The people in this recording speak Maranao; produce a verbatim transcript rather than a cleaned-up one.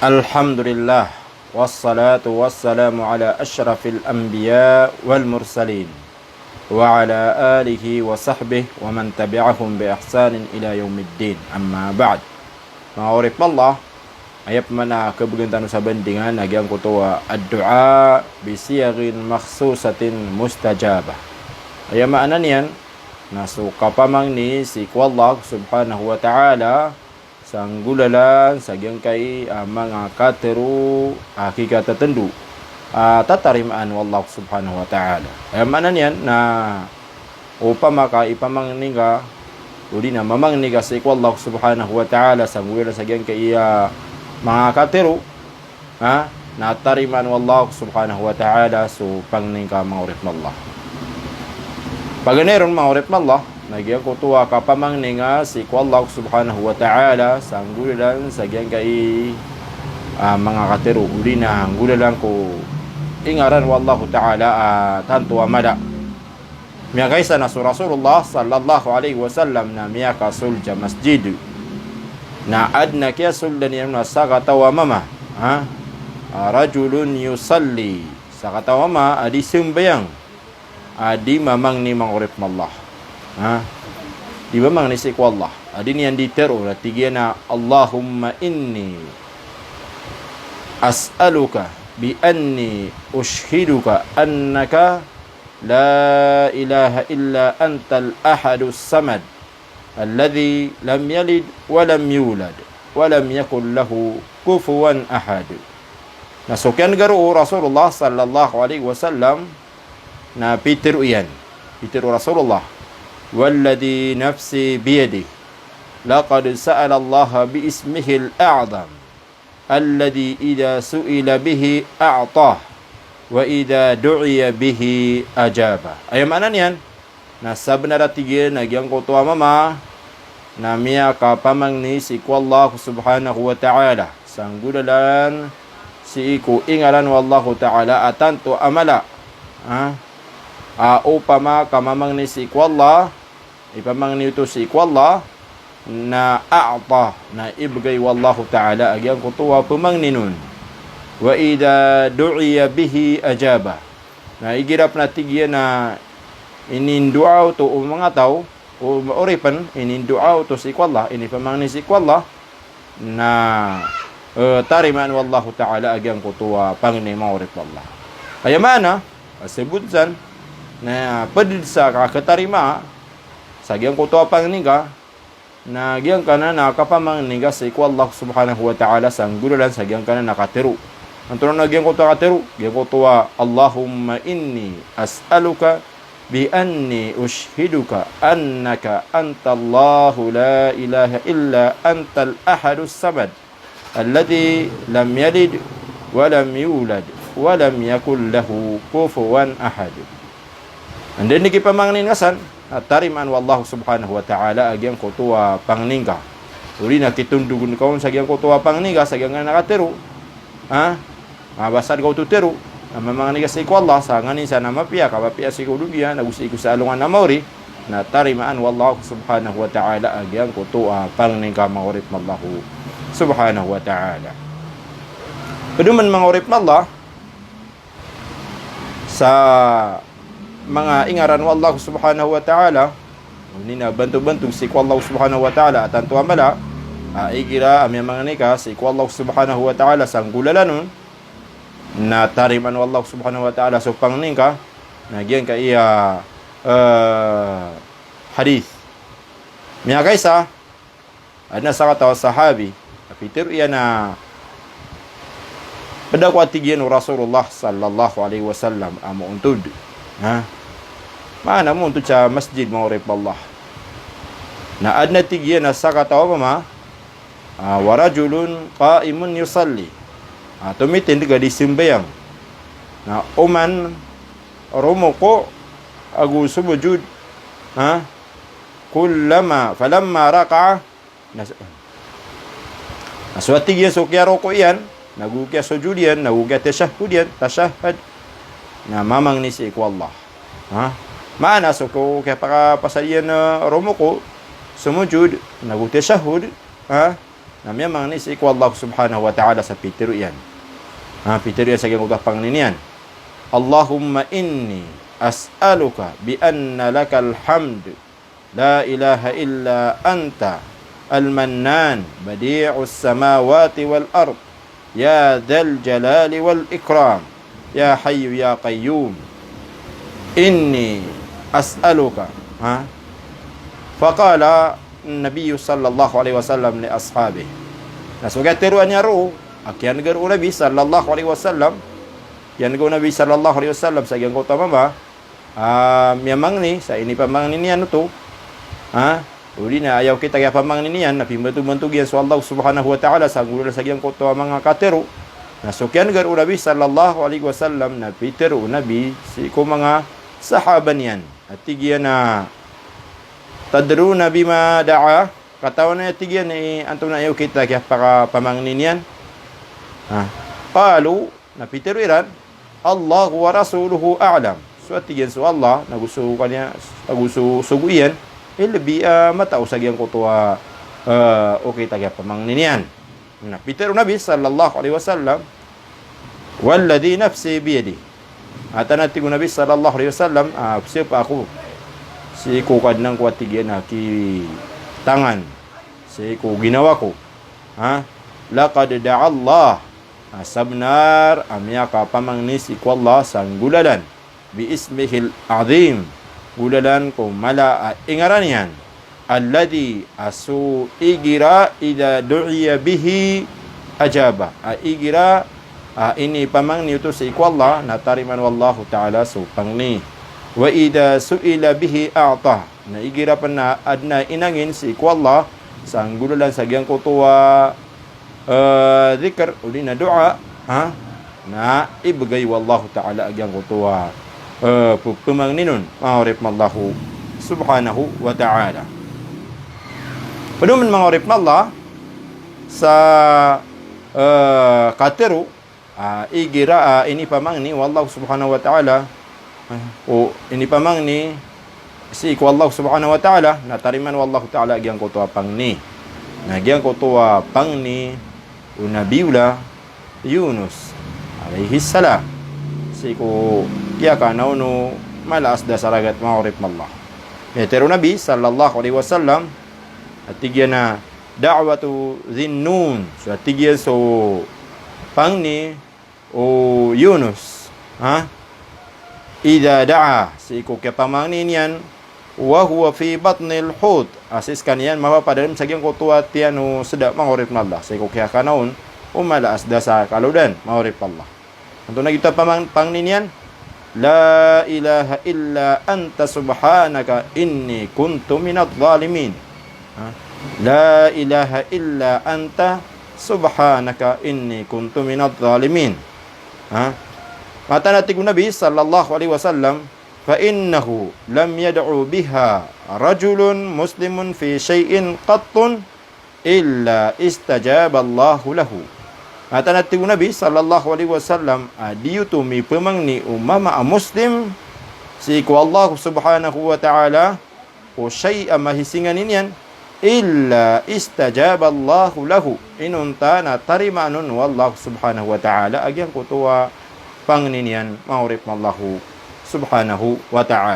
Alhamdulillah, wassalatu wassalamu ala ashrafil anbiya wal mursalin, wa ala alihi wa sahbihi wa man tabi'ahum bi ihsanin ila yawmiddin. Amma ba'd. Manga oripn o Allah, aya pman a khabgan tano sa bandingan a giyangkoto a ad-du'a bi siyaghin makhsusatin mustajabah. Aya maana niyan na so kapamangni sii ko Allah subhanahu wa ta'ala sa nggolalan sa giyangkai a manga katharo a khikatatndo a tatarimaan o Allah subhanahu wa ta'ala. Aya maana niyan na opama ka ipamangni ngka, odi na mamangni ka sii ko Allah subhanahu wa ta'ala sa nggolalan sa giyangkai a manga katharo, ha, na tarimaan o Allah subhanahu wa ta'ala so pangni ngka, manga oripn o Allah. Paganay ron, manga oripn o Allah, na giyangkoto a kapamangni ngka sii ko Allah subhanahu wa ta'ala sa nggolalan sa giyangkai a manga katharo, odi na nggolalan ko ingaran o Allah ta'ala a tanto a mala. Miyakaisa na so Rasulullah sallallahu alaihi wasallam na miyakasold sa masjid. Na adn a kiyasoldan iyan na sakataw a mama, ha? Rajulun yusalli. Sakataw a mama a di sambayang, a di mamangni, manga oripn o Allah. Ha? Di mamangni sii ko Allah. A di niyan di tharo, na tig iyan a, "Allahumma inni as'aluka bi anni ushhiduka annaka la ilaha illa antal ahadus samad, alladhi lam yalid wa lam yulad, wa lam yakul lahu kufuwan ahad." Na so kiyan'ga roo o Rasulullah sallallahu alaihi wasallam na pitharo iyan. Pitharo o Rasulullah, "Walladhi nafsi biyadihi, laqad sa'alallaha bi ismihil a'zam, alladhi idha su'ila bihi a'tah, wa idha du'iya bihi ajabah." Aya maana niyan na sabnar a tig iyan a giyangkoto a mama na miyakapamangni sii ko Allah subhanahu wa ta'ala sa nggolalan sii ko ingaran o Allah ta'ala a tanto a mala. Ha? A opama ka mamangni sii ko Allah, ipamangni oto sii ko Allah, na a'ta, na ibgay o Allah ta'ala a giyangkoto a pamangnin on. Wa idha du'iya bihi ajaba. Na igira pn a tig iyan a inindoa oto o manga taw, o oripn, inindoa oto sii ko Allah, inipamangni sii ko Allah, na, eh, tarimaan o Allah ta'ala a giyangkoto a pangni, manga oripn o Allah. Aya maana a sabot san na pd sa kakhatarimaa sa giyangkoto a pangni ngka, na giyangkanan a kapamangni ngka sii ko Allah subhanahu wa ta'ala sa nggolalan sa giyangkanan a katharo. Antonaa giyangkoto a katharo? Giyangkoto a, "Allahumma inni as'aluka bi anni ushhiduka annaka antallahu la ilaha illa antal ahadus samad, alladhi lam yalid wa lam yulad, wa lam yakul lahu kufuwan ahad." Anda i kipamangnin ka san, na tarimaan o Allah subhanahu wa ta'ala a giyangkoto a pangni ngka. Odi na kitondogn ka on sa giyangkoto a pangni ngka sa giyangkanan a katharo. Ha? Mabasad ka oto tharo, na mamangni ka sii ko Allah sa nganin san a mapiya, ka mapiya sii ko doniya, na go sii ko sa alongan a maori, na tarimaan o Allah subhanahu wa ta'ala a giyangkoto a pangni ngka, manga oripn o Allah subhanahu wa ta'ala. Pd man, manga oripn o Allah, sa manga ingaran o Allah subhanahu wa ta'ala, odi na bantog-bantog sii ko Allah subhanahu wa ta'ala a tanto a mala, a igira a miyamangni ka sii ko Allah subhanahu wa ta'ala sa nggolalan on, na tarimaan o Allah subhanahu wa ta'ala so pangni ngka, na giyangkai a, eh, hadith. Miyakaisa, adn a sakataw a sahabi a pitharo iyan a pd ako, a tig iyan, o Rasulullah sallallahu alaihi wasallam a moontod. Ha? Maana moontod sa masjid, manga oripn o Allah. Na adn a tig iyan a sakataw a mama, ah, "Wa rajulun qa'imun yusalli." Ah, tomitindg a di sambayang. Na oman romoko ago somojod, ha? Kullama, falamma raka'a, na so, na so, a tig iyan, so kiyaroko iyan, nago kiyasojod iyan, nago kiyatashahhud iyan, tashahhad, na mamangni sii ko Allah. Ha? Maana so ko kiyapakapasad iyan, eh, romoko, somojod, nago tashahhud, ha? na miyamangni sii ko Allah subhanahu wa ta'ala sa pitharo iyan. Ha, pitharo iyan sa giyangkoto a pangni niyan. Allahumma inni as'aluka bi anna lakal hamd, la ilaha illa anta, al-mannan, badi'us samawati wal ard, ya dhal jalali wal ikram, ya hayyu ya qayyum, inni as'aluka, ha? Faqala Nabi sallallahu alaihi wasallam li ashabihi. Na so katharo iyan roo, a kiyan'gar o Nabi sallallahu alaihi wasallam, kiyan'gar o Nabi sallallahu alaihi wasallam sa giyangkoto a mama, ah, miyamangni sa inipamangni niyan oto. Ha? Odi na aya okit a kiyapamangni niyan na pimbantogbantog iyan so Allah subhanahu wa ta'ala sa nggolalan sa giyangkoto a manga katharo. Na so kiyan'gar o Nabi sallallahu alaihi wasallam na pitharo o Nabi sii ko manga sahaba niyan. A tig iyan a, "Tadruna bima da'a?" Katawan aya tig iyan i antonaa i okit a kiyapakapamangni niyan? Ha. Qalu, na pitharo iran, "Allahu wa rasuluhu a'lam." So a tig iyan so Allah, nago so kaniya, nago so sogo iyan, i lbi a matao sa giyangkoto a, eh, okit a kiyapamangni niyan. Na pitharo o Nabi sallallahu alaihi wasallam, "Walladhi nafsi biyadihi." Mataan a tig o Nabi sallallahu alaihi wasallam, ah, pzapa ako sii ko Kadnan ko a tig iyan a kitangan sii ko ginawa ko. Ha? Laqad da'a Allah. Ah, sabnar a miyakapamangni sii ko Allah sa nggolalan. Bi ismihil azim, nggolalan ko mala a ingaran iyan. Alladhi, a so igira idha du'iya bihi ajaba. A igira, a, inipamangni oto sii ko Allah, na tarimaan o Allahu Ta'ala so pangni. Wa idha su'ila bihi a'ta. Na igira pn a adn a inangin sii ko Allah sa nggolalan sa giyangkoto a eh, dhikr, odi na doa, ha? Na ibgay o Allahu Ta'ala a giyangkoto a, eh, p-, pmangnin on, manga oripn o Allahu subhanahu wa ta'ala. Pd oman, manga oripn o Allah, sa, eh, katharo, ah, igira, ah, inipamangni o Allahu subhanahu wa ta'ala, o inipamangni sii ko Allah subhanahu wa ta'ala, na tarimaan o Allahu ta'ala a giyangkoto a pangni. Na giyangkoto a pangni o Nabiyullah Yunus alayhis salam sii ko kiyakanaon o mala a sda sa ragat, manga oripn o Allah. Miyatero o Nabi sallallahu alaihi wasallam a tig iyan a da'watu Dhinnun. So a tig iyan so pangni o Yunus, ha? Idha da'a, sii ko kiyapamangni niyan, wa huwa fi batnil hut, a sii skaniyan mapapadalm sa giyangkoto a tiyan o sda, manga oripn o Allah, sii ko kiyakanaon o mala a sda sa kalodaan, manga oripn o Allah. Antonaa giyoto a pamang-, pangni niyan? La ilaha illa anta subhanaka inni kuntu minadh dhalimin. Ha? La ilaha illa anta subhanaka inni kuntu minadh dhalimin. Ha? Mataan a tig o Nabi sallallahu alaihi wasallam, fa innahu lam yad'u biha rajulun muslimun fi shay'in qattun illa istajaba Allahu lahu. Mataan a tig o Nabi sallallahu alaihi wasallam a di oto mipamangni o mama a Muslim sii ko Allah subhanahu wa ta'ala ko shay a mahisinganin iyan, illa istajaba Allahu lahu, inonta na tarimaan on o Allah subhanahu wa ta'ala a giyangkoto a pangni niyan, manga oripn o Allahu subhanahu wa ta'ala.